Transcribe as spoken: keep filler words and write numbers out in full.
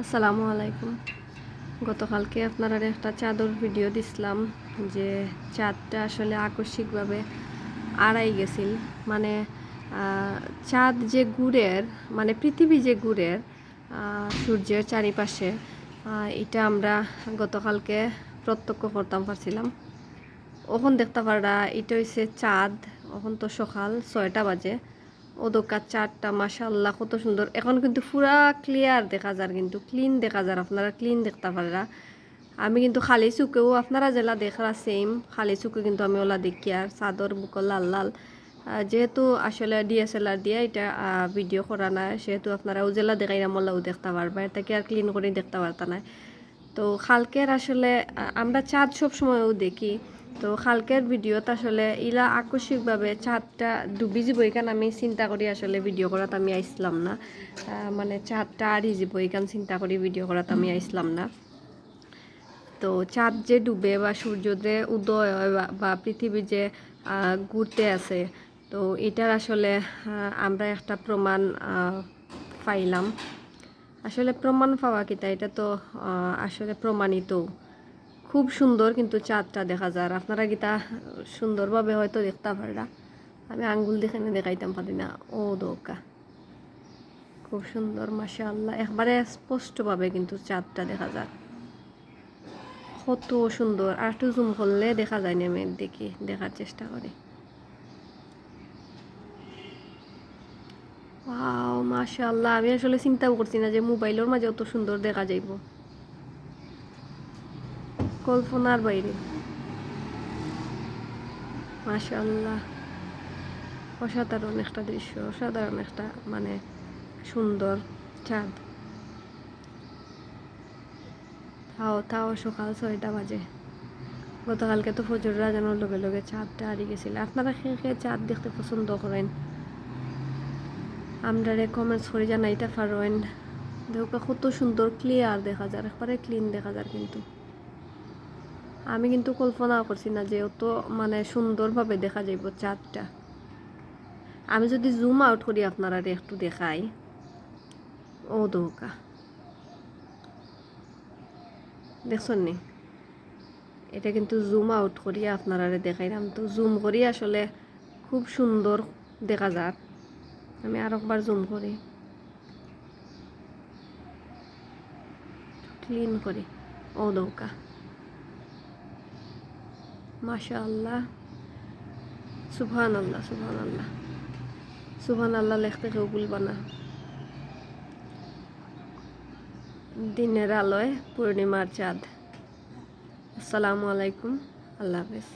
আসসালামু আলাইকুম। গতকালকে আপনারারে একটা চাঁদর ভিডিও দিছিলাম, যে চাঁদটা আসলে আকস্মিকভাবে আড়াই গেছিল। মানে, আহ, চাঁদ যে ঘুরের, মানে পৃথিবী যে ঘুরের, আহ, সূর্যের চারিপাশে, আহ, এটা আমরা গতকালকে প্রত্যক্ষ করতাম পারছিলাম। অখন দেখতা পাররা, এটা হইছে চাঁদ। অখন তো সকাল ছয়টা বাজে। অউ দেখউক্কা চাঁদটা, মাশাআল্লাহ, কত সুন্দর। এখন কিন্তু পুরা ক্লিয়ার দেখা যার, কিন্তু ক্লিন দেখা যার, আপনারা ক্লিন দেখতা পাররা। আমি কিন্তু খালি চউখেও, আপনারা যেলা দেখরা সেম, খালি চউখে কিন্তু আমি অলা দেখিয়ার, চাঁদর বুকো লাল লাল। আহ, যেহেতু আসলে ডিএসএলআর দিয়া এটা, আহ, ভিডিও করা না, সেহেতু আপনারা অউ যেলা দেখাইরাম অলাউ দেখতা পারবা, এটা কি আর ক্লিন করি দেখতা পারতা না। তো কালকের আসলে, আহ, আমরা চাঁদ সব সময়ও দেখি, তো কালকের ভিডিওত আসলে ইলা আকস্মিকভাবে চাঁদটা ডুবি যিবো, ইখান আমি চিন্তা করি আসলে ভিডিও করাত আমি আইসলাম না। আহ, মানে চাঁদটা আড়ি যিবো, ইখান চিন্তা করি ভিডিও করাত আমি আইসলাম না। তো চাঁদ যে ডুবে বা সূর্য যে উদয় হয় বা, বা পৃথিবী যে, আহ, ঘুরতে আছে, তো এটার আসলে, আহ, আমরা একটা প্রমাণ, আহ, পাইলাম। আসলে প্রমাণ পাওয়া কিতা, এটা তো, আহ, আসলে প্রমাণিত। খুব সুন্দর কিন্তু চাঁদটা দেখা যার। আপনারা কিতা সুন্দরভাবে হয়তো দেখতা পাররা, আমি আঙ্গুল দিয়া কেনে দেখাইতাম পারি না। অউ দেখউক্কা, খুব সুন্দর, মাশাআল্লাহ, একবারে স্পষ্টভাবে কিন্তু চাঁদটা দেখা যার। কত সুন্দর, আর একটু জুম করলে দেখা যায় না, আমি দেখি, দেখার চেষ্টা করি। ওয়াও, মাশাআল্লাহ, আমি আসলে চিন্তাও করছি না যে মোবাইলর মাঝে অত সুন্দর দেখা যাইবো, কল্পনার বাইরে। মাশাআল্লাহ, অসাধারণ একটা দৃশ্য, অসাধারণ একটা, মানে, সুন্দর চাঁদ। তাও, তাও সকাল ছয়টা বাজে। গতকালকে তো ফজরর আজানর লগে লগে চাঁদটা আড়ি গেছিল। আপনারা কে কে চাঁদ দেখতে পছন্দ করেন, আমরারে কমেন্টস করি জানাইতা পারইন। দেখউক্কা কত সুন্দর ক্লিয়ার দেখা যার, একবারে ক্লিন দেখা যার। কিন্তু আমি কিন্তু কল্পনাও করছি না যে অত, মানে, সুন্দরভাবে দেখা যাইবো চাঁদটা। আমি যদি জুম আউট করি আপনারারে একটু দেখাই, অউ দেখউক্কা, দেখছইন নি? এটা কিন্তু জুম আউট করি আপনারারে দেখাইরাম। তো জুম করি আসলে খুব সুন্দর দেখা যার। আমি আরো একবার জুম করি, ক্লিন করি। অউ দেখউক্কা, মাশাআল্লাহ, সুবহানাল্লাহ, সুবহানাল্লাহ, সুবহানাল্লাহ লেখতে কেউ ভুলবা না। দিনের আলোয় পূর্ণিমার চাঁদ। আসসালামু আলাইকুম, আল্লাহ হাফেজ।